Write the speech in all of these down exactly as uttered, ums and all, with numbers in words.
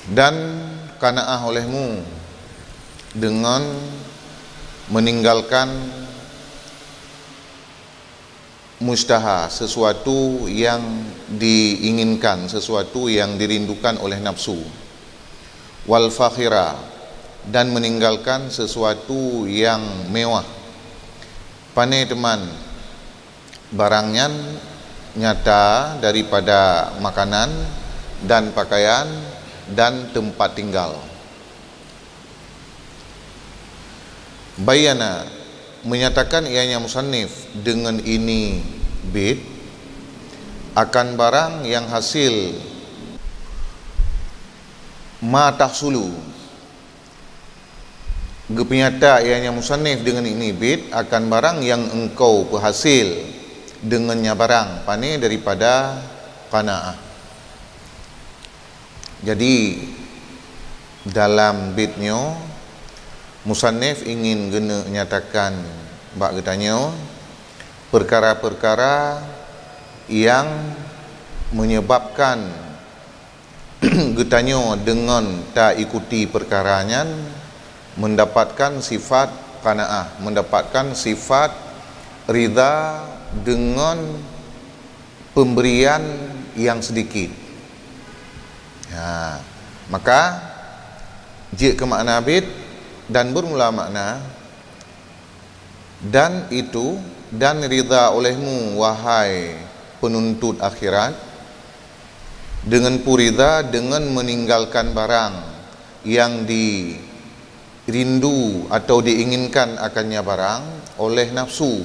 Dan qanaah olehmu dengan meninggalkan mustaha, sesuatu yang diinginkan, sesuatu yang dirindukan oleh nafsu. Wal fakhira, dan meninggalkan sesuatu yang mewah. Pane teuma barang nyan? Nyata daripada makanan dan pakaian dan tempat tinggal. Bayyana, menyatakan ianya musannif dengan ini bait akan barang yang hasil, ma tahsulu. Geupeunyata ianya musannif dengan ini bait akan barang yang engkau peuhasil dengan nya barang, pane daripada qanaah. Jadi, dalam bait nyoe, musannif ingin geuneuk nyatakan bak geutanyoe peukara-peukara yang menyebabkan geutanyoe deungon ta ikuti peukara nyan mendapatkan sifat qanaah, mendapatkan sifat ridha deungon pemberian yang sedikit. Ha, maka jeuet keu makna bait dan bermula makna, dan itu, dan ridha olehmu, wahai penuntut akhirat, deungon peue ridha, deungon meninggalkan barang yang dirindu atau diinginkan akannya barang oleh nafsu,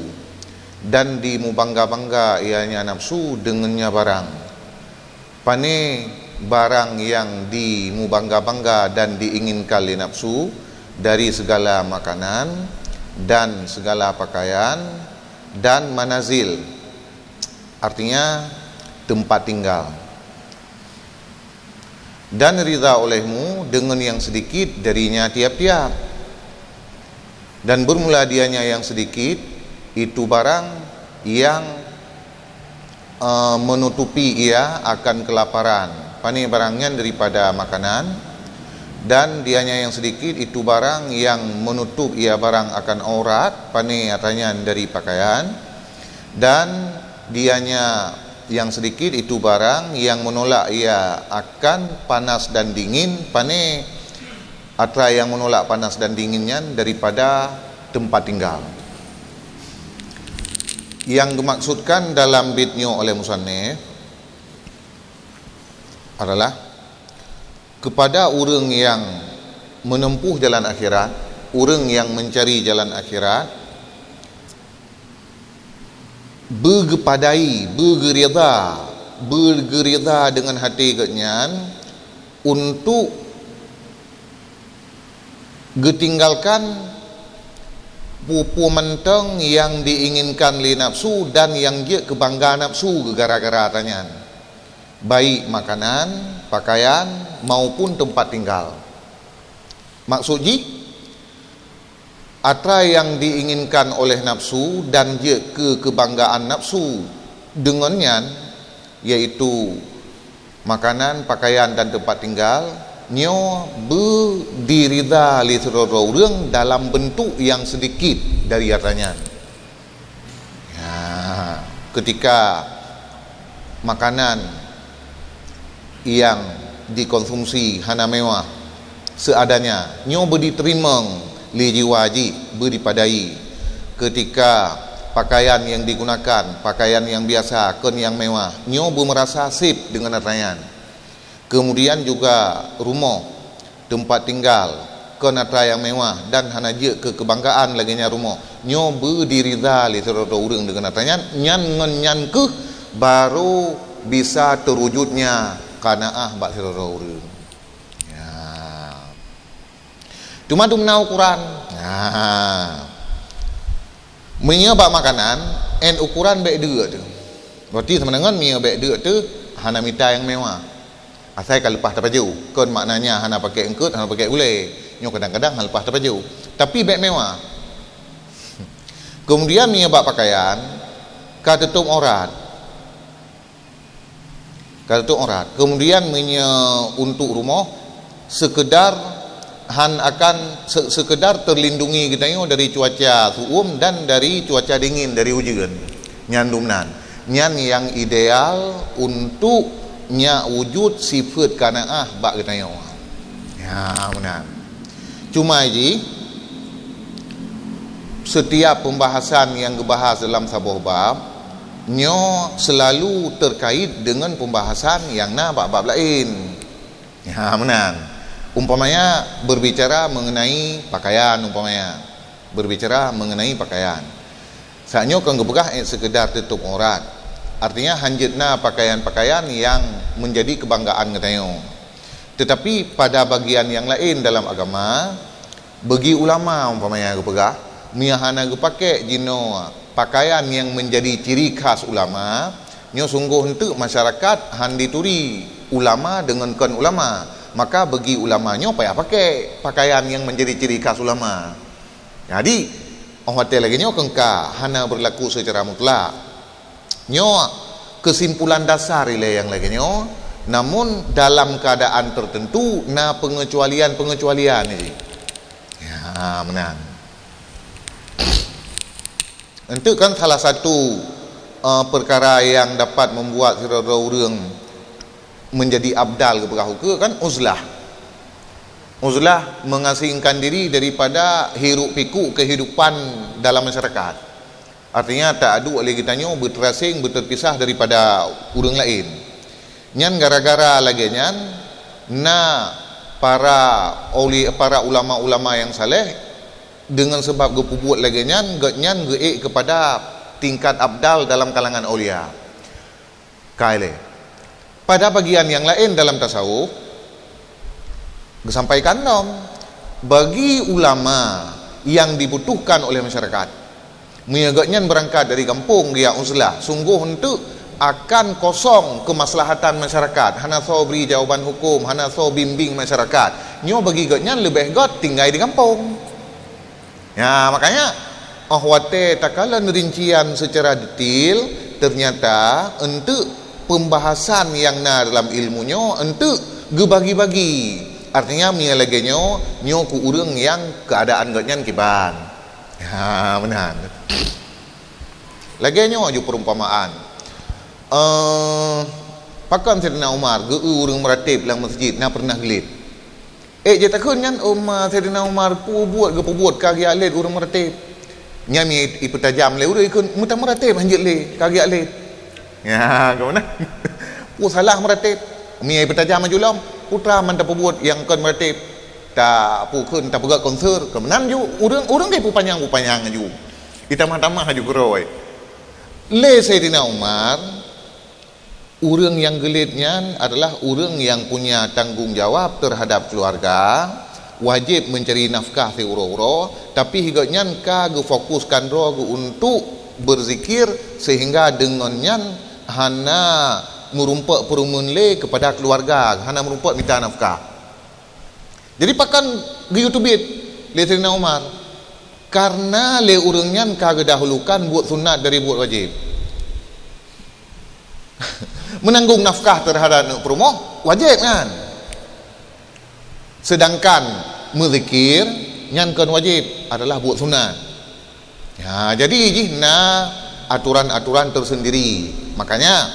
dan dimubangga-bangga ianya nafsu deungonnya barang. Pane barang yang dimubangga-bangga dan diinginkan lé nafsu dari segala makanan dan segala pakaian dan manazil, artinya tempat tinggal. Dan ridha olehmu deungon yang sedikit darinya tiap-tiap. Dan bermula dianya yang sedikit, itu barang yang, eh, menutupi ia akan kelaparan. Pane barang nyan daripada makanan, dan dianya yang sedikit itu barang yang menutup ia barang akan aurat, pane atra nyan dari pakaian, dan dianya yang sedikit itu barang yang menolak ia akan panas dan dingin, pane atra yang menolak panas dan dingin nyan daripada tempat tinggal. Yang dimaksudkan dalam bait nyoe oleh musannif adalah kepada ureuëng yang menempuh jalan akhirat, ureuëng yang mencari jalan akhirat, beugeupadai, beugeurida, beugeurida deungon até geuhnyan untuk geutinggalkan peue-peue mantong nyang diinginkan lé nafsu dan nyang jeuet keu bangga nafsu gara-gara atra nyan, baik makanan, pakaian, maupun teumpat tinggal. Maksud jih, atra nyang diinginkan oleh nafsu dan jeuet keu keubanggaan nafsu deungon nyan, yaitu makanan, pakaian dan teumpat tinggal, nyoe beudirida lé sidroe-droe ureuëng dalam beuntuk nyang seudikit dari atra nyan. Ya, ketika makanan nyang dikonsumsi hana mewah, seadanya, nyoe beuditeurimong lé jiwa jih, beudipadai. Ketika pakaian nyang digunakan, pakaian nyang biasa, kon nyang mewah, nyoe beumeurasa seb deungon atra nyan. Kemudian juga rumoh, teumpat tinggal, kon atra nyang mewah dan hana jeuet keu keubanggaan lagée nyan rumoh. Nyoe beudirida lé sidroe-droe ureuëng deungon atra nyan, nyan ngon nyan kheueh barô bisa teuwujudnya qanaah bak sidroe-droe ureuëng. Ya. Teuma dumna ukuran. Nah, meunyoe bak makanan, 'en ukuran bék deuk teuh. Berarti sama dengan meunyoe bék deuk teuh, hana mita nyang mewah. Asai ka leupah tapajoh. Kon maknanya hana pakai eungkot, hana pakai ulée. Nyoe kadang-kadang hana leupah tapajoh. Tapi bék mewah. Kemudian meunyoe bak pakaian, ka teutôb aurat. Ka teutôb aurat. Kemudian meunyoe untuk rumoh, Sekedar han akan se-, sekedar terlindungi geutanyoe dari cuaca su'um dan dari cuaca dingin, dari ujeuen. Nyan dum nan. Nyan nyang ideal untuk nyak wujud sifat qanaah bak geutanyoe. Ya, meunan. Cuma jih, setiap pembahasan yang geubahas dalam saboh bab, nyoe selalu terkait dengan pembahasan yang na bab-bab lain. Ya, meunan. Umpamanya, berbicara mengenai pakaian, umpamanya. Berbicara mengenai pakaian. Saat nyoe kon geupeugah ék sekedar tutup aurat. Artinya, hanjeut na pakaian-pakaian yang menjadi kebanggaan geutanyoe. Tetapi pada bagian yang lain dalam agama, bagi ulama umpamanya geupeugah, meunyo hana geupakék jinoe pakaian yang menjadi ciri khas ulama, nyoe sunggoh enteuk masyarakat han dituri ulama deungon kon ulama. Maka bagi ulama nyoe payah pakék pakaian yang menjadi ciri khas ulama. Jadi, óh watée lagée nyoe keungka hana berlaku secara mutlak. Nyoe kesimpulan dasar ilée nyang lagée nyoe, namun dalam keadaan tertentu na pengecualian-pengecualian jih. Ya, meunan. Enteuk kan salah satu, eh, perkara yang dapat membuat sidroe-droe ureuëng menjadi abdal geupeugah ukeue kan uzlah. Uzlah mengasingkan diri daripada hiruk pikuk kehidupan dalam masyarakat. Artinya, tak aduek lé geutanyoe beuteuraseng, beuteurpisah daripada ureuëng laén. Nyan gara-gara lagée nyan, na para oli-, para ulama-ulama nyang saleh, deungon sabab geupeubuet lagée nyan, gobnyan geuék keupada tingkat abdal dalam kalangan aulia. Ka ilée. Pada bagian nyang laén dalam tasawuf, geusampaikan lom, bagi ulama nyang dibutuhkan oleh masyarakat, meunyoe gobnyan beurangkat dari gampông geujak uzlah, sunggoh enteuk akan kosong keumaslahatan masyarakat, hana soe bri jawaban huköm, hana soe bimbéng masyarakat. Nyoe bagi gobnyan leubeh göt tinggai di gampông. Ya, makanya, óh watée takalon rincian secara detail, ternyata enteuk pembahasan nyang na dalam ilmu nyoe enteuk geubagi-bagi. Artinya, meunyoe lagée nyoe, nyoe keu ureuëng nyang keuadaan gobnyan kiban. Ya, meunan. Lagée nyoe aju perumpamaan. Eh, pakon Saidina Umar geu-eu ureuëng meuratéb lam meuseujid na peureunah glét? Ék jitakheun nyan, um, Saidina Umar peubuet geupeubuet ka geujak lét ureuëng meuratéb. Nyan mi ipeutajam lé ureuëng ikheun, meuta meuratéb hanjeuet lé, ka geujak lét. Ya, keu meunan. Peue salah meuratéb? Mi ipeutajam aju lom, peue teuma mantong peubuet nyang kon meuratéb. Ta peue kheun, tapeugah konser, keu meunan ju ureuëng, ureuëng deh peupanyang-peupanyang aju. Itamah-tamah aju keurôi. Lé Saidina Umar, ureuëng nyang geulét nyan adalah ureuëng nyang punya tanggong jawab terhadap keuluwarga, wajéb meuncari nafkah siuroe-uroe, tapi gobnyan ka geufokuskan droe geuh untuk beuzikir, sehingga deungon nyan hana meurumpok peurumeuen lé keupada keuluwarga, hana meurumpok mita nafkah. Jadi, pakon geuyue teubiet lé Saidina Umar? Karena lé ureuëng nyan ka geudahulukan buet sunat dari buet wajéb. Meunanggong nafkah terhadap aneuk peurumoh, wajéb nyan. Sedangkan meuzikir, nyan kon wajéb, adalah buet sunat. Ya, jadi jih na aturan-aturan tersendiri. Makanya,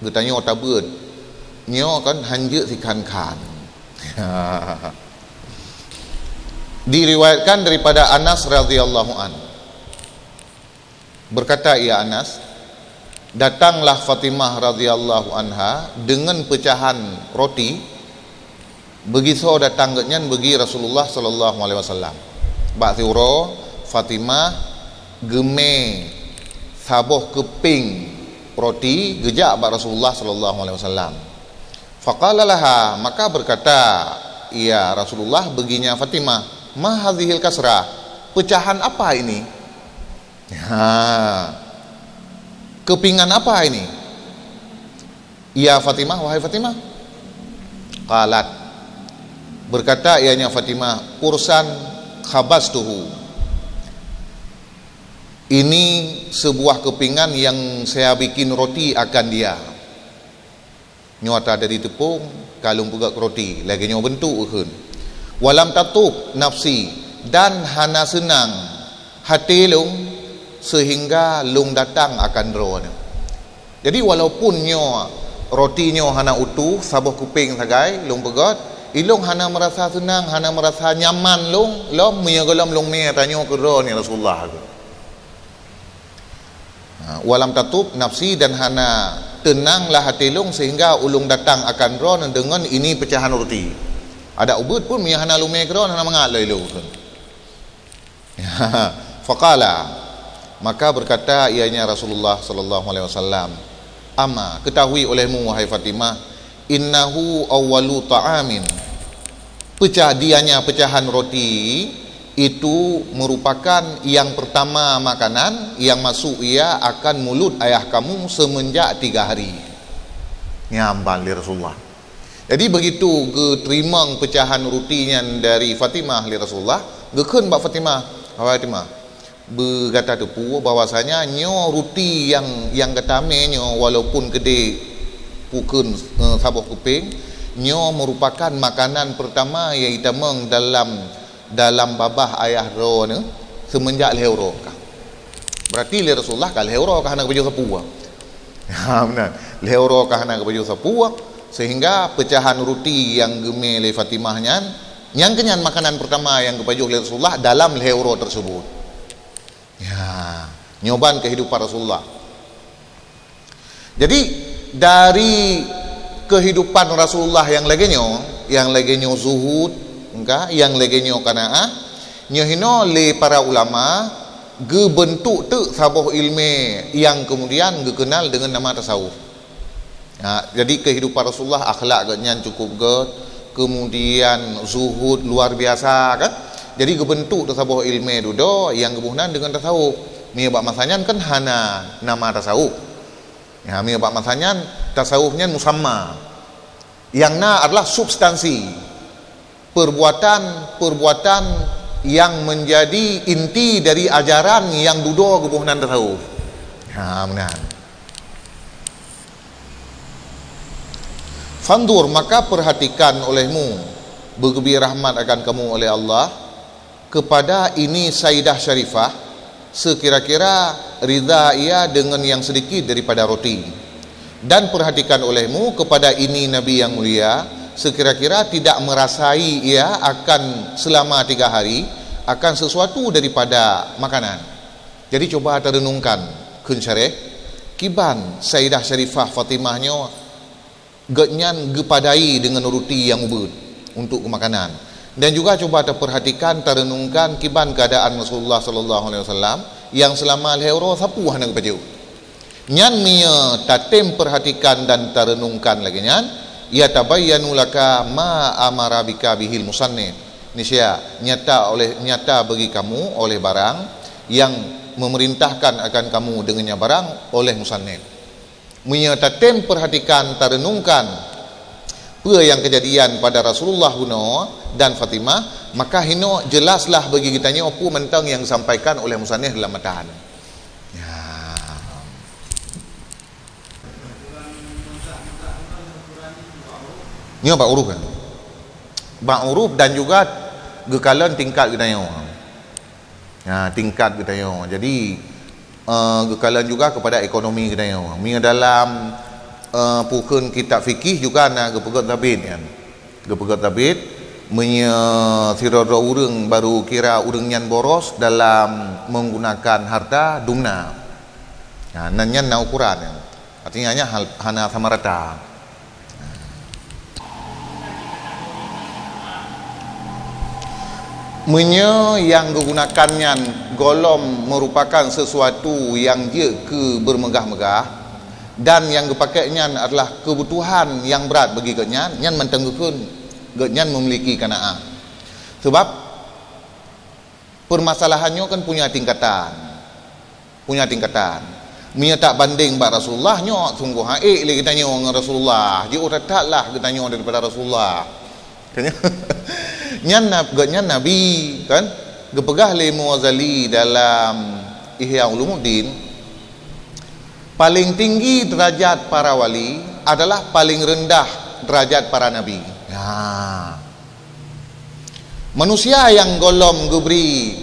geutanyoe tabeuet, nyoe kan hanjeuet sikhan-khan. Diriwayatkan daripada Anas radhiyallahu an. Berkata ia Anas, datanglah Fatimah radhiyallahu anha dengan pecahan roti, beugisoe datang gobnyan bagi Rasulullah sallallahu alaihi wasallam. Bak siuroe Fatimah geumé saboh keuping roti geujak bak Rasulullah sallallahu alaihi wasallam. Faqala laha, maka berkata ia Rasulullah bagi nya Fatimah, "Ma hadzihil kasrah? Pecahan apa ini?" Ha. Kepingan apa ini? Ya Fatimah, wahai Fatimah. Qalat, berkata ianya Fatimah, "Qursan khabastuhu." Ini sebuah kepingan yang saya bikin roti akan dia. Nyoe atra dari teupông, ka lôn peugöt roti, lagèe nyoe beuntuk kheun. "Walam tatub nafsi," dan hana seunang hati lôn sehingga lôn datang akan droeneuh. Jadi, walaupun nyoe roti nyoe hana utuh, saboh kupéng sagai lôn peugöt, ilôn hana meurasa seunang, hana meurasa nyaman lôn, lom meunyoe gohlom lôn mè tanyoe keu droeneuh, ya Rasulullah. Ha, "walam tatub nafsi," dan hana teunanglah hati lôn sehingga ulôn datang akan droeneuh deungon ini peucahan roti. Adak ubit pun meunyoe hana lôn mè keu droeneuh, hana mangat lé lôn. Faqala, maka berkata ianya Rasulullah sallallahu alaihi wasallam, "Ama, ketahui olehmu, wahai Fatimah, innahu awwalu ta'amin." Pecah, dianya pecahan roti itu merupakan yang pertama makanan yang masuk ia akan mulut ayah kamu semenjak tiga hari. Nyan ban lé Rasulullah. Jadi, begitu geuteurimong pecahan roti nyan dari Fatimah lé Rasulullah, geukheun bak Fatimah, "Wahai Fatimah, beugata teupeu bahwasanya nyoe roti nyang, nyang gata mè nyoe, walaupun keudéh pukon, eh, saboh kupéng, nyoe merupakan makanan pertama nyang itamong dalam, dalam babah ayah droeneuh semenjak lhèe uroe kah." Berarti lé Rasulullah ka lhèe uroe ka hana geupajoh sapeue. Ha, meunan. Lhèe uroe ka hana geupajoh sapeue, sehingga pecahan roti nyang geumè lé Fatimah nyan, nyan keunyan makanan pertama nyang geupajoh lé Rasulullah dalam lhèe uroe tersebut. Ya, nyoe ban kehidupan Rasulullah. Jadi, dari kehidupan Rasulullah nyang lagèe nyoe, nyang lagèe nyoe zuhud, ka, nyang lagèe nyoe qanaah, nyoe hinoe lé para ulama geubeuntuk teuk saboh ileumèe nyang kemudian geukeunal deungon nama tasawuf. Ha, jadi kehidupan Rasulullah, akhlak geuhnyan cukup gèt, kemudian zuhud luar biasa, kan? Jadi geubeuntuk teuk saboh ileumèe dudoe nyang geuboh nan deungon tasawuf. Meunyoe bak masa nyan kan hana nama tasawuf. Ya, meunyoe bak masa nyan, tasawuf nyan musamma. Nyang na adalah substansi, perbuatan-perbuatan nyang menjadi inti dari ajaran nyang dudoe geuboh nan tasawuf. Ha, meunan. "Fanzur, maka perhatikan olehmu, beugeubri rahmat akan kamu oleh Allah, kepada ini Saidah Syarifah, sekira-kira ridha ia deungon nyang sedikit daripada roti. Dan perhatikan olehmu kepada ini Nabi yang mulia, sekira-kira tidak merasai ia akan selama tiga hari akan sesuatu daripada makanan." Jadi, cuba tarenungkan, kheun syarah, kiban Saidah Syarifah Fatimah nyoe geuhnyan geupadai deungon ruti nyang ubit untuk keumakanan. Dan juga cuba tapeurhatikan, tareunungkan kiban keuadaan Rasulullah sallallahu alaihi wasallam nyang seulama lhée uroe sapeue hana geupajoh. Nyan meunyoe tatem peurhatikan dan tareunungkan lagée nyan, yatabayyanu laka ma amara bika bihil musannif. Niscaya nyata oleh, nyata bagi kamu oleh barang nyang memerintahkan akan kamu deungon nyan barang oleh musannif. Meunyoe tatem peurhatikan, tareunungkan peue nyang keujadian pada Rasulullah bunoe dan Fatimah, maka hinoe jelaslah bagi geutanyoe peue mantong nyang geusampaikan oleh musannif dalam matan. Ya. Nyoe bak uruf kan? Bak uruf dan juga geukalon tingkat geutanyoe. Ya, tingkat geutanyoe. Jadi, eh, geukalon juga kepada ekonomi geutanyoe. Meunyoe dalam, eh, pukon kitab fikih juga na geupeugét zabit nyan. Geupeugét zabit, meunyoe sidroe-droe ureuëng baru kira ureuëng nyan boros dalam menggunakan harta, dumna. Nah, nan nyan na ukuran nyan. Artinya, nyan hal, hana sama rata. Meunyoe nyang geugunakan nyan gohlom meurupakan sesuatu nyang jeuet keu beumeugah-meugah, dan nyang geupakée nyan adalah keubutuhan nyang brat bagi geuhnyan, nyan mantong geukheun geuhnyan meumiliki qanaah. Sabab, peumasalahan nyoe kan punya tingkatan. Punya tingkatan. Meunyoe tabandeng bak Rasulullah, nyoe sunggoh han ék lé geutanyoe ngon Rasulullah. Jiôh that-that lah geutanyoe daripada Rasulullah. Nyan na-, geuhnyan Nabi, kan? Geupeugah lé Imam Ghazali dalam Ihya Ulumuddin, paléng tinggi deurajat para wali adalah paling rendah derajat para nabi. Ya. Manusia nyang gohlom geubri,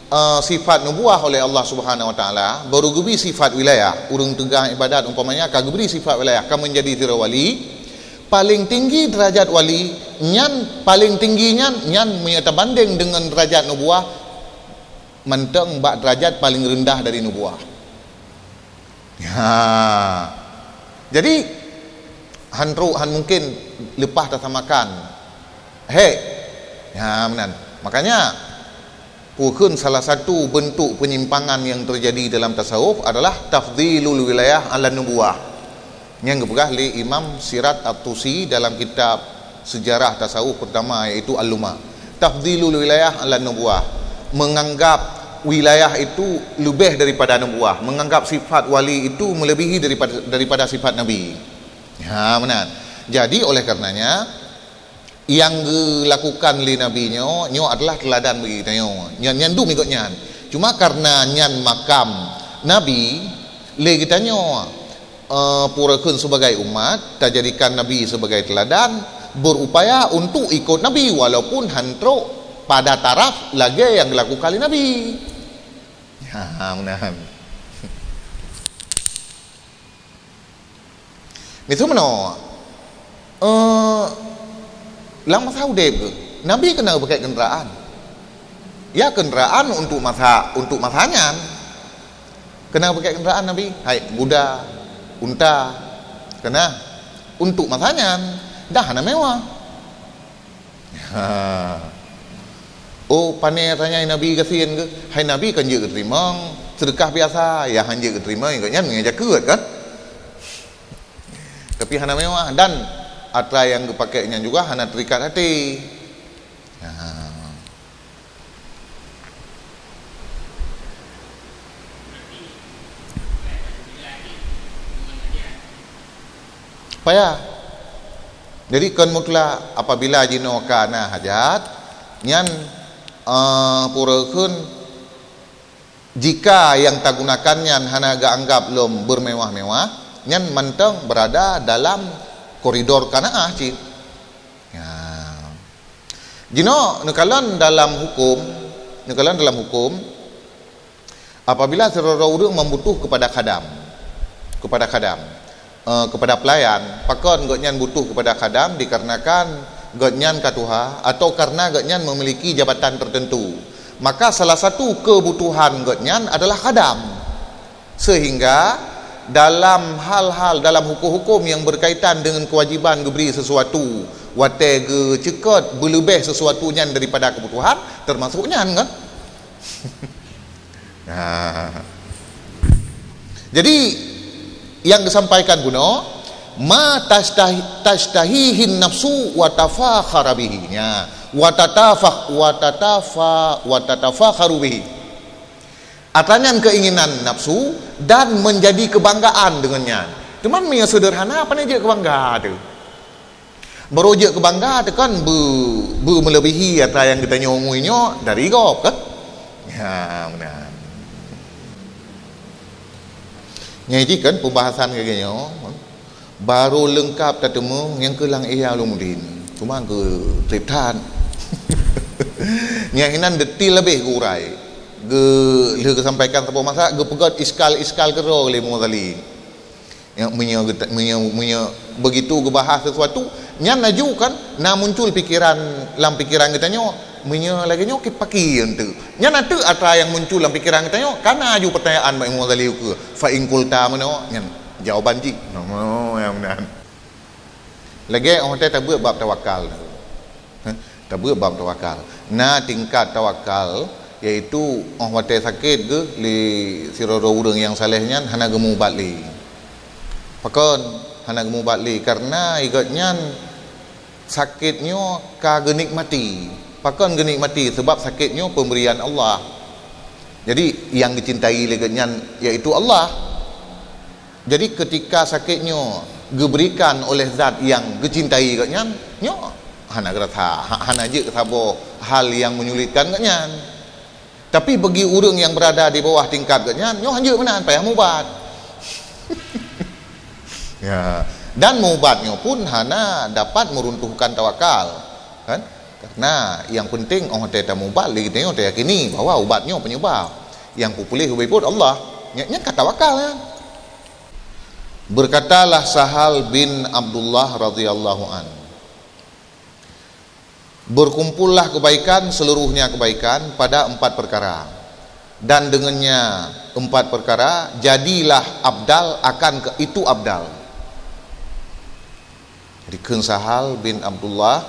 eh, sifat nubuah oleh Allah Subhanahu Wa Taala, baru geubri sifat wilayah, ureuëng teuga ibadat umpamanya ka geubri sifat wilayah, ka menjadi sidroe wali, paling tinggi derajat wali nyan, paling tinggi nyan, nyan meunyoe tabandeng dengan derajat nubuah, mantong bak derajat paling rendah dari nubuah. Ha. Jadi, han trok, han mungkin leupah tasamakan. Hek. Ha, meunan. Makanya, peue kheun salah satu bentuk penyimpangan yang terjadi dalam tasawuf adalah tafdhilul wilayah ala nubuwah. Nyang geupeugah lé Imam Sirat At-Tusi dalam kitab sejarah tasawuf pertama, iaitu Al-Luma. Tafdhilul wilayah ala nubuwah, menganggap wilayah itu lebih daripada nubuwah, menganggap sifat wali itu melebihi daripada, daripada sifat nabi. Ha, meunan. Jadi, oleh karenanya, nyang geulakukan lé nabi nyoe, nyoe adalah teuladan bagi geutanyoe. Nyan, nyan dum ikot nyan. Cuma karena nyan makam nabi, lé geutanyoe, eh, peue kheun sebagai umat, tajadikan nabi sebagai teuladan, berupaya untuk ikot nabi walaupun han trok pada taraf lagée nyang geulakukan lé nabi. Ha, meunan. Miseue meunoe, eh, lam masa udeb geuh, nabi keuneuk pakai keundaraan. Ya, keundaraan untuk masa, untuk masa nyan. Keuneuk pakai keundaraan nabi, hai kuda, unta, keuneuk untuk masa nyan, dah hana mewah. Ha. Oh, pane tanya nabi gasien geuh, hai nabi kan jeuet geuteurimong seudeukah biasa, ya han jeuet geuteurimong, ikot nyan ngon jakeuet kan. Tapi hana mewah dan atra nyang geupakai nyan juga hana terikat hati. Ha. Payah. Jadi kon mutlak, apabila jinoe ka na hajat, nyan, eh, peue kheun, jika nyang tagunakan nyan hana geuanggap lom bermewah-mewah, nyan mantong berada dalam koridor qanaah cit. Ya. Jinoe neukalon dalam hukum, neukalon dalam hukum, apabila sidroe ureuëng membutuh kepada khadam, kepada khadam, eh, kepada pelayan, pakon gobnyan butuh kepada khadam dikarenakan gobnyan ka tuha atau karena gobnyan memiliki jabatan tertentu, maka salah satu kebutuhan gobnyan adalah khadam. Sehingga dalam hal-hal, dalam hukum-hukum yang berkaitan dengan kewajiban geubri sesuatu, watée geuceukot beuleubeh sesuatu nyan daripada kebutuhan, termasuk nyan kan? Nah. Jadi, yang disampaikan bunoe, ma tashtahi, tashtahihin nafsu wa tafakhara bihi. Nya, wa tatafakh-, wa tatafa-, wa tatafakharu bihi. Atra nyan keinginan nafsu dan menjadi kebanggaan dengan nyan. Cuman meunyoe seudeurhana, pane jeuet keu bangga teuh. Baru jeuet keu bangga teuh kan beu, beu melebihi atra nyang geutanyoe ngui nyoe dari gob kan? Ya, meunan. Nyang jih kan pembahasan lagée nyoe. Baru leungkap tateumeung nyang keulang Ihya Ulumuddin. Cuma geutreb that. Nyang inan detail leubeh geuurai. Geu-, lheueh geusampaikan saboh masa, geupeugét iskal-iskal keudroe lé Imam Ghazali. Ya, meunyoe geuta-, meunyoe, meunyoe begitu geubahas sesuatu, nyan laju kan na muncul pikiran lam pikiran geutanyoe, meunyoe lagée nyoe keu pakon teuk. Nyan na teuk atra nyang muncul lam pikiran geutanyoe, ka na laju peutanyaan bak Imam Ghazali ukeue, "Fa in qulta," meunoe, nyan jawaban jih. Nyoe nyang meunan. Lagée óh watée tabeuet bab tawakal. Heh, tabeuet bab tawakal. Na tingkat tawakal, yaitu óh watée sakét geuh lé sidroe ureuëng nyang saleh nyan hana geumubat lé. Pakon hana geumubat lé? Karena gobnyan sakét nyoe ka geunikmati. Pakon geunikmati? Sebab sakét nyoe pemberian Allah. Jadi, nyang geucintai lé gobnyan yaitu Allah. Jadi, ketika sakét nyoe geuberikan oleh zat nyang geucintai gobnyan, nyoe hana geurasa, ha-, hana jeuet saboh hal nyang menyulitkan gobnyan. Tapi bagi ureuëng nyang berada di bawah tingkat gobnyan, nyoe hanjeuet meunan, payah mubat. Ya, Dan meuubat nyoe pun hana dapat meruntuhkan tawakal, kan? Karena yang penting 'oh watèe tameuubat, lé geutanyoe tayakini bahwa ubat nyoe penyebab. Nyang peupuléh ubé buet Allah, nyan, nyan ka tawakal, kan? Berkatalah Sahal bin Abdullah radhiyallahu anhu, "Berkumpullah kebaikan, seluruhnya kebaikan, pada empat perkara. Dan dengannya empat perkara, jadilah abdal akan ke-, itu abdal." Jadi, kheun Sahal bin Abdullah,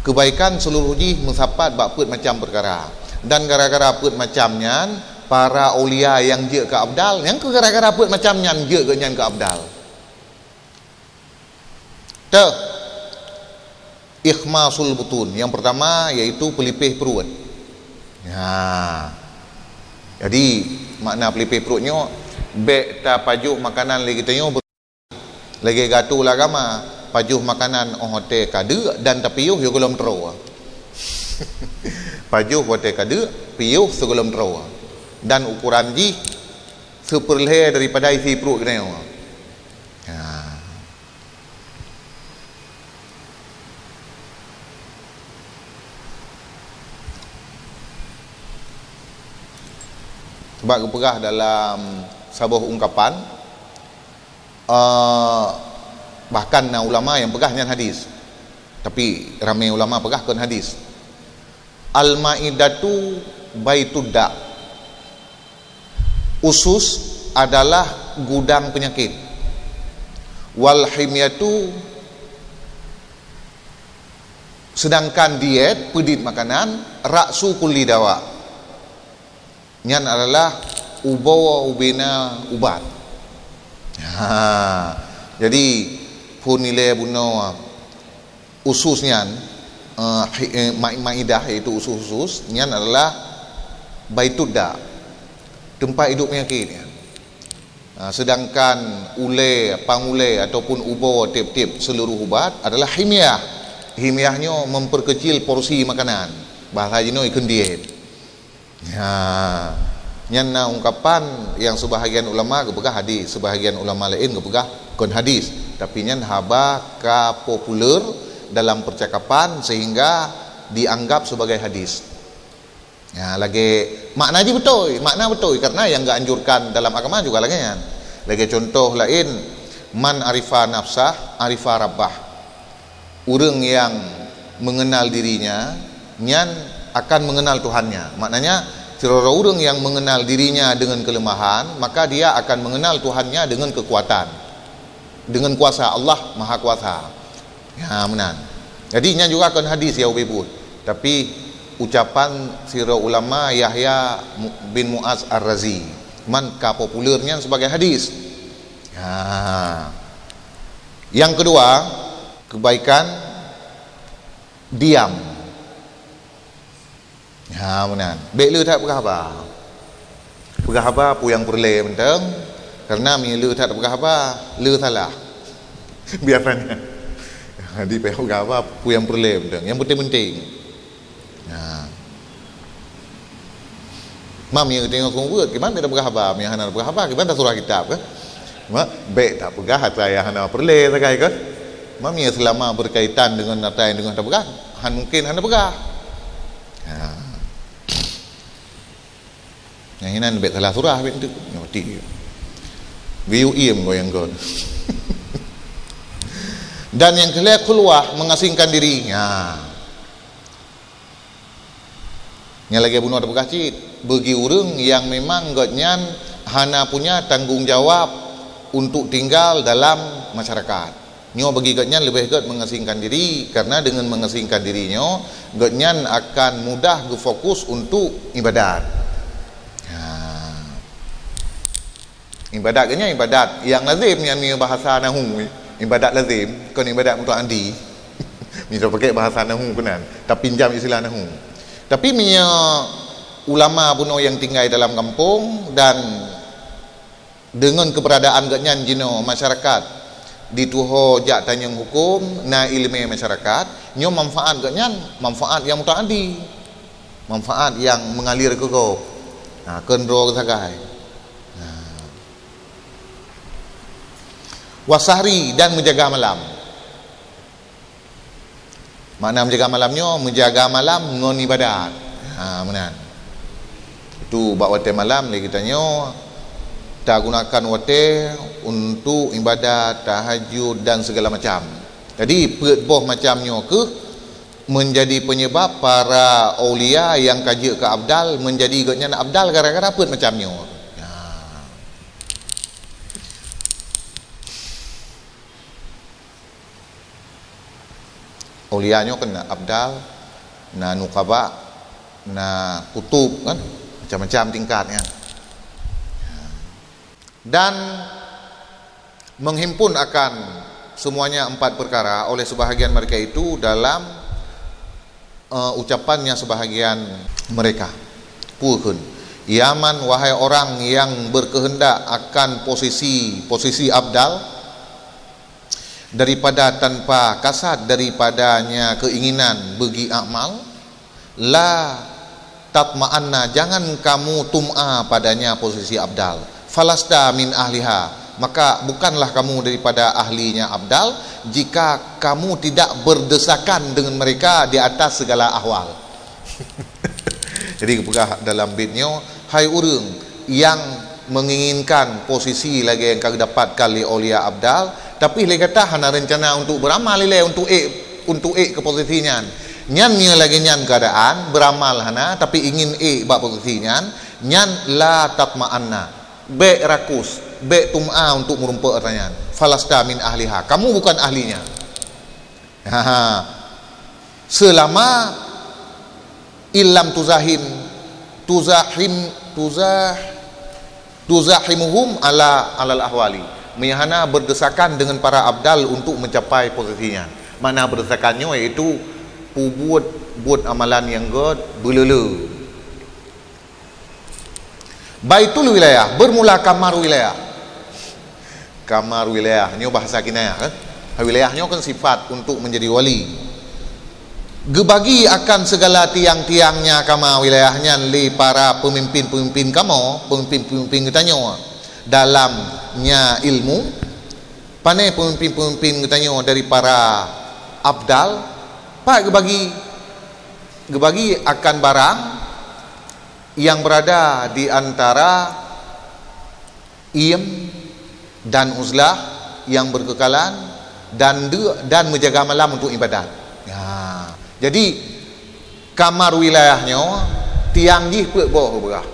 kebaikan seluruh jih meusapat bak peuet macam perkara. Dan gara-gara peuet macam nyan, para aulia nyang jeuet keu abdal, nyang keu gara-gara peuet macam nyan jeuet geuh nyan keu abdal. Teuh. Ikhmasul butun. Yang pertama, yaitu pelipéh pruet. Ha. Jadi, makna pelipéh pruet nyoe, bèk tapajoh makanan lé geutanyoe ber-, lagèe gato lam agama, pajoh makanan 'oh watèe ka deuk dan tapiôh sigohlom troe. Pajoh watèe ka deuk, piôh sigohlom troe. Dan ukuran jih seupeurlhèe daripada isi pruet geutanyoe. Ha. Sebab geupeugah dalam saboh ungkapan, eh, bahkan na ulama nyang peugah nyan hadis. Tapi ramé ulama peugah kon hadis. "Al-maidatu baitud da." Usus adalah gudang penyakit. "Wal himyatu," sedangkan diet, peudit makanan, "ra'su kulli dawa." Nyan adalah uboe ubena ubat. Ha. Jadi, phôn ilèe bunoe usus nyan, eh, hi-, eh, ma-, maidah, yaitu usus-usus, nyan adalah baitud da, teumpat idup peunyakét nyan. Ha, sedangkan ulèe, pangulèe ataupun uboe tiep-tiep seluruh ubat adalah himyah. Himyah nyoe memperkecil porsi makanan. Bahasa jinoe ikheun diet. Ya, nyan na ungkapan nyang seubahagian ulama geupeugah hadis, seubahagian ulama laén geupeugah kon hadis, tapi nyan haba ka populer dalam percakapan sehingga dianggap sebagai hadis. Ya, lagèe makna jih beutôi, makna beutôi, karena nyang geuanjurkan dalam agama juga lagèe nyan. Lagèe contoh laén, "Man arifa nafsah, arifa rabbah." Ureuëng nyang mengenal dirinya, nyan akan mengenal Tuhannya. Maknanya, sidroe ureuëng nyang mengenal dirinya dengan kelemahan, maka dia akan mengenal Tuhannya dengan kekuatan, dengan kuasa. Allah Maha Kuasa. Ya, meunan. Jadi, nyan juga kon hadis ya ubé buet. Tapi, ucapan sidroe ulama Yahya Mu-, bin Muaz Ar-Razi. Man ka populer nyan sebagai hadis. Ya. Yang kedua, kebaikan diam. Ha, meunan. Bèk le that peugah haba. Peugah haba peue nyang peureulèe mantong. Karena meunyo le that peugah haba, le salah. Biasanya. Jadi, bèk peugah haba peue nyang peureulèe mantong. Nyang penting-penting. Ha. Mam, ya, tengok kong buet, kiban bèk tapeugah haba, meunyo hana tapeugah haba, kiban tasurah kitab, kan? Mak, bèk tapeugah atra nyang hana peureulèe sagai, kan? Mam, ya, selama berkaitan dengan atra nyang teungoh tapeugah, han mungkin hana peugah. Ha. Nyang inan bèk salah surah, bèk tu. Ngerti. Biu iem goyang kon. Dan nyang keulhèe khulwah, mengasingkan diri. Ha. Nyang lagèe bunoe tapeugah cit, bagi ureuëng nyang memang gobnyan hana punya tanggung jawab untuk tinggal dalam masyarakat. Nyoe bagi gobnyan leubeh gèt mengasingkan diri, karena dengan mengasingkan diri nyoe, gobnyan akan mudah geufokus untuk ibadat. Ha. Ibadat geuh nyan ibadat nyang lazim, nyan meunyo bahasa nahu. Ibadat lazim, kon ibadat mutaaddi. Meunyo pakai bahasa nahu keunan, tapinjam istilah nahu. Tapi meunyo ulama bunoe nyang tinggai dalam gampông dan deungon keuberadaan gobnyan jinoe masyarakat dituho jak tanyong huköm, na iéleumé masyarakat, nyoe manfaat gobnyan, manfaat nyang mutaaddi. Manfaat nyang mengalir keu gob. Ha, kon droe sagai. Ha. Wasahri, dan meujaga malam. Makna meujaga malam nyoe, meujaga malam ngon ibadat. Ha, meunan. Itu bak watée malam lé geutanyoe tagunakan watée untuk ibadat, tahajud dan segala macam. Jadi, peuet boh macam nyoe keuh menjadi penyebab para aulia nyang ka jeuet keu abdal, menjadi gobnyan abdal gara-gara peuet macam nyoe. Ha. Aulia nyoe kan na abdal, na nuqaba, na kutub kan, macam-macam tingkat kan. Dan menghimpun akan semuanya empat perkara oleh sebahagian mereka itu dalam, eh, ucapannya sebahagian mereka. Peue kheun? Yaman, wahai orang yang berkehendak akan posisi, posisi abdal, daripada tanpa kasad daripadanya keinginan bagi amal, la tatma'anna, jangan kamu tum'a padanya posisi abdal. Falasta min ahliha, maka bukanlah kamu daripada ahlinya abdal jika kamu tidak berdesakan dengan mereka di atas segala ahwal. Jadi geupeugah dalam bait nyoe, hai ureuëng nyang menginginkan posisi lagée nyang ka geudapatkan lé aulia abdal, tapi lé gata hana rencana untuk beuramal ilée untuk ék, untuk ék keu posisi nyan. Nyan nyoe lagée nyan keuadaan, beuramal hana, tapi ingin ék bak posisi nyan, nyan la tatma'anna. Bék rakus, bék tum'a untuk meurumpok atra nyan. Falasta min ahliha. Kamu bukan ahlinya. Ha. Selama illam tuzahim, tuzahim, tuzah, tuzahimuhum ala, alal ahwali. Meuhana berdesakan dengan para abdal untuk mencapai posisi nyan. Makna berdesakan nyoe yaitu peubuet buet amalan nyang gét beuleu-leu. Baitul wilayah, bermula kamar wilayah. Kamar wilayah, nyoe bahasa kinayah kan? Wilayah nyoe kan sifat untuk menjadi wali. Geubagi akan segala tiang-tiangnya kamar wilayah nyan lé para pemimpin-pemimpin kamoe, pemimpin-pemimpin geutanyoe dalamnya ilmu. Pane pemimpin-pemimpin geutanyoe dari para abdal, pat geubagi, geubagi akan barang yang berada di antara Im dan Uzlah yang berkekalan dan de-, dan menjaga malam untuk ibadat. Ya. Jadi, kamar wilayah nyoe tiang jih peuet boh beurah.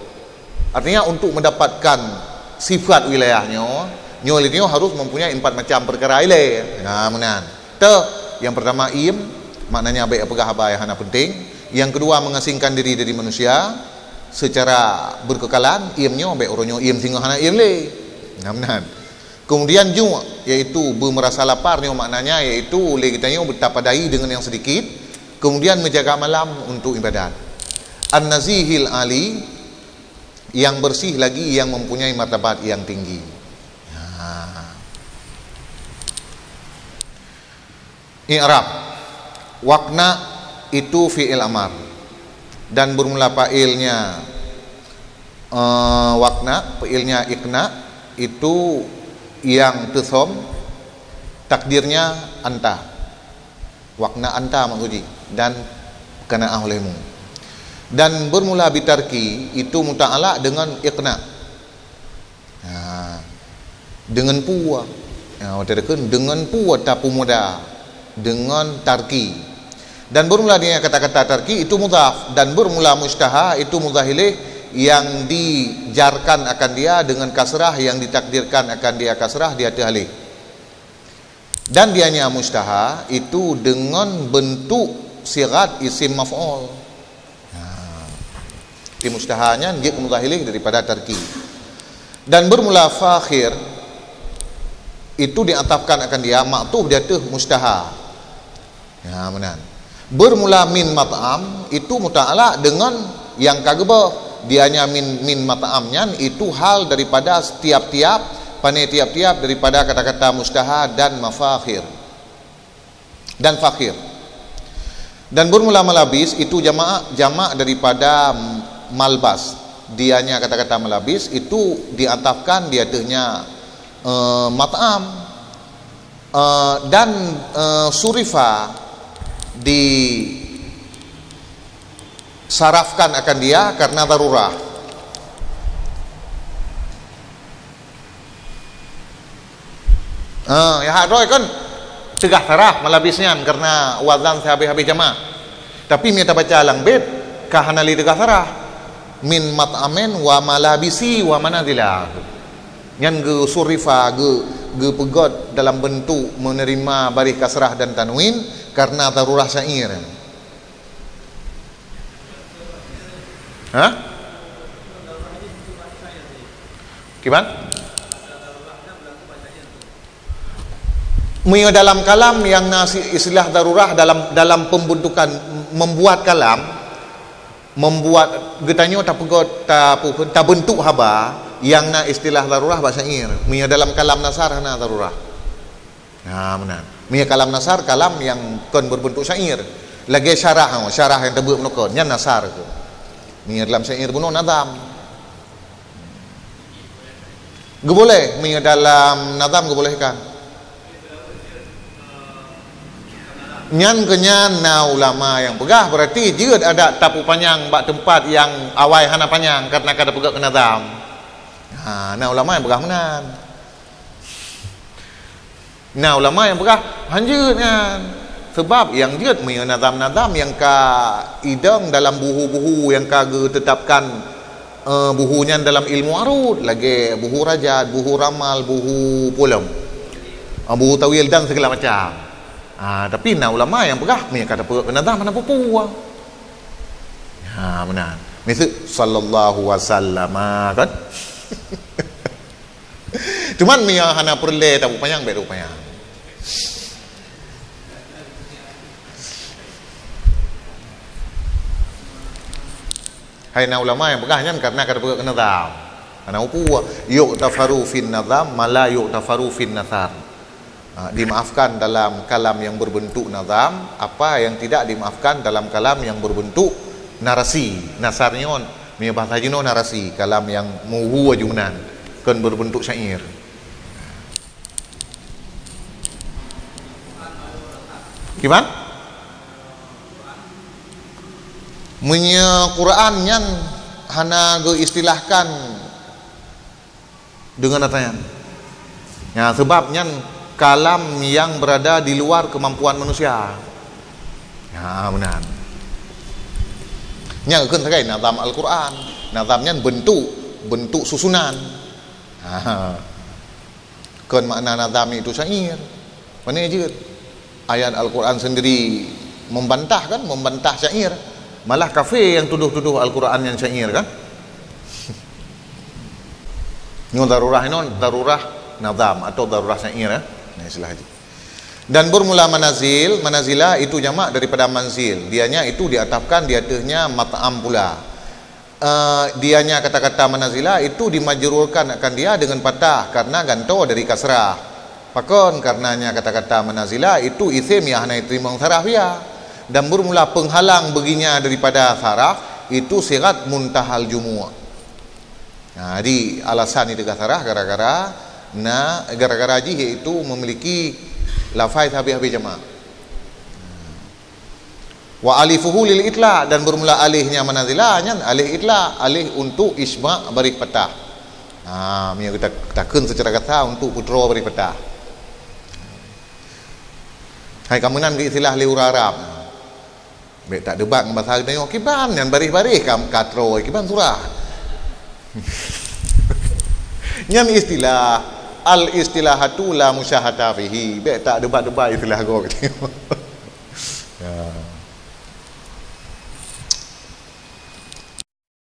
Artinya, untuk mendapatkan sifat wilayah nyoe, nyoe lé nyoe harus mempunyai empat macam perkara ilée. Nah, meunan. Teu, yang pertama im, maknanya bék peugah haba nyang hana penting. Yang kedua, mengasingkan diri dari manusia secara berkekalan, im nyoe bék uroe nyoe im singoh hana im lé. Nah, meunan. Kemudian ju', yaitu beumerasa lapar nyoe maknanya yaitu lé geutanyoe beutapadai dengan yang sedikit, kemudian menjaga malam untuk ibadat. An-Nazihil Ali, yang bersih lagi, yang mempunyai martabat yang tinggi. Ha. I'rab. Waqna itu fi'il amar dan bermula fa'ilnya, eh, waqna, fi'ilnya iqna, itu yang teusom, takdirnya anta. Waqna anta maksud jih, dan qana'ah olehmu. Dan bermula bitarki itu muta'alak dengan iqna. Ha, dengan peue? Ya, watée deukheun dengan peue tapeumuda, dengan tarki. Dan bermula dengan kata-kata tarki itu mudhaf, dan bermula mustaha itu mudhaf ilaih yang dijarkan akan dia dengan kasrah, yang ditakdirkan akan dia kasrah di ateueh alif. Dan dianya mustaha itu dengan bentuk sigat isim maf'ul. Ha. Di mustaha nyan jeuet mudhaf ilaih daripada tarki. Dan bermula fakhir itu diatafkan akan dia maktuf di ateueh mustaha. Ya, meunan. Bermula min mat'am itu muta'alak dengan yang ka geubah. Dianya min, min mat'am nyan itu hal daripada setiap-tiap, pane tiap-tiap daripada kata-kata mustaha dan mafakhir. Dan fakhir. Dan bermula malabis itu jamak, jamak daripada malbas. Dianya kata-kata malabis itu diatafkan di ateuehnya, eh, mat'am. Eh, dan, eh, surifa disarafkan akan dia karena darurah. Eh, ya hak droe kan teugah sarah malabis nyan karena wazan sihabéh-habéh jamak. Tapi meunyoe tabaca lam bait ka hana lé teugah sarah. Min mat'amin wa malabisi wa manazila. Nyan geusurifa, geu-, geupeugot dalam bentuk menerima baréh kasrah dan tanwin karena darurah syair. Hah? Kiban? Meunyoe dalam kalam nyang na si-, istilah darurah dalam, dalam pembentukan, membuat kalam, membuat geutanyoe tapeugot, tapu-, tabentuk haba nyang na istilah darurah bak syair. Meunyoe dalam kalam nasar hana darurah. Ha, meunan. Meunyoe kalam nasar, kalam nyang kon berbentuk syair. Lagée syarah, ha, syarah nyang teubeuk meunokon, nyan nasar tu. Meunyoe dalam syair bunoe nazam. Geuboleh, meunyoe dalam nazam geubolehkan. Nyan keu nyan na ulama nyang peugah, berarti jeuet adak tapupanyang bak teumpat nyang awai hana panyang, karena ka tapeugot keu nazam. Ha, na ulama nyang peugah meunan. Na ulama nyang peugah, hanjeuet nyan. Sebab nyang jeuet meunyoe nazam-nazam nyang ka idong dalam buhu-buhu nyang ka geutetapkan, eh, buhu nyan dalam ilmu arud, lagée buhu Rajad, buhu Ramal, buhu Pulam, ah, buhu Tawil dan segala macam. Ah, tapi na ulama nyang peugah, meunyoe ka tapeugot keu nazam hana peue-peue. Ha, meunan. Miseu sallallahu wasallama, kan? Cuman meunyoe hana peureulée tapupanyang, bék tapupanyang. Hai na ulama nyang peugah nyan karena ka tapeugot keu nazam. Hana upu, yughtafaru fin nazam ma la yughtafaru fin nasar. Ha, dimaafkan dalam kalam yang berbentuk nazam apa yang tidak dimaafkan dalam kalam yang berbentuk narasi. Nasar nyoe, meunyoe bahasa jinoe narasi, kalam yang muhu aju meunan, kon berbentuk syair. Kiban? Meunyoe Quran nyan hana geuistilahkan deungon ata nyan. Ya, sebab nyan kalam yang berada di luar kemampuan manusia. Ya, meunan. Nyan kheun sagai nazam Al-Quran. Nazam nyan bentuk, bentuk susunan. Ha. Kon makna nazam itu syair. Pane jeuet? Ayat Al-Quran sendiri membantah, kan, membantah syair. Malah kafé yang tuduh-tuduh Al-Quran nyan syair, kan? Nyoe darurah inoe, darurah nazam atau darurah syair, eh. Nah, istilah haji. Dan bermula manazil, manazila itu jamak daripada manzil. Dianya itu diatafkan di atasnya mat'am pula. Eh, dianya kata-kata manazila itu dimajrurkan akan dia dengan patah karena gantoe dari kasrah. Pakon? Karenanya kata-kata manazila itu isim yang hana teurimong saraf ya. Dan bermula penghalang baginya daripada saraf itu sirat muntahal jumu'. Nah, jadi alasan itu sarah gara-gara na, gara-gara jih yaitu memiliki lafai habéh-habéh jamak. Wa alifuhu lil itlaq, dan bermula alihnya manazila nyan alih itlaq, alih untuk isma' baréh patah. Ha, meunyoe kita takheun secara kata untuk putroe baréh patah. Hai ka meunan geuistilah lé ureueng Arab. Bék tak debat ngon bahasa geutanyoe, kiban nyan baréh-baréh ka, ka troe, kiban surah. Nyan istilah, al-istilahatu la musyahata fihi. Bék tak debat-debat istilah gob.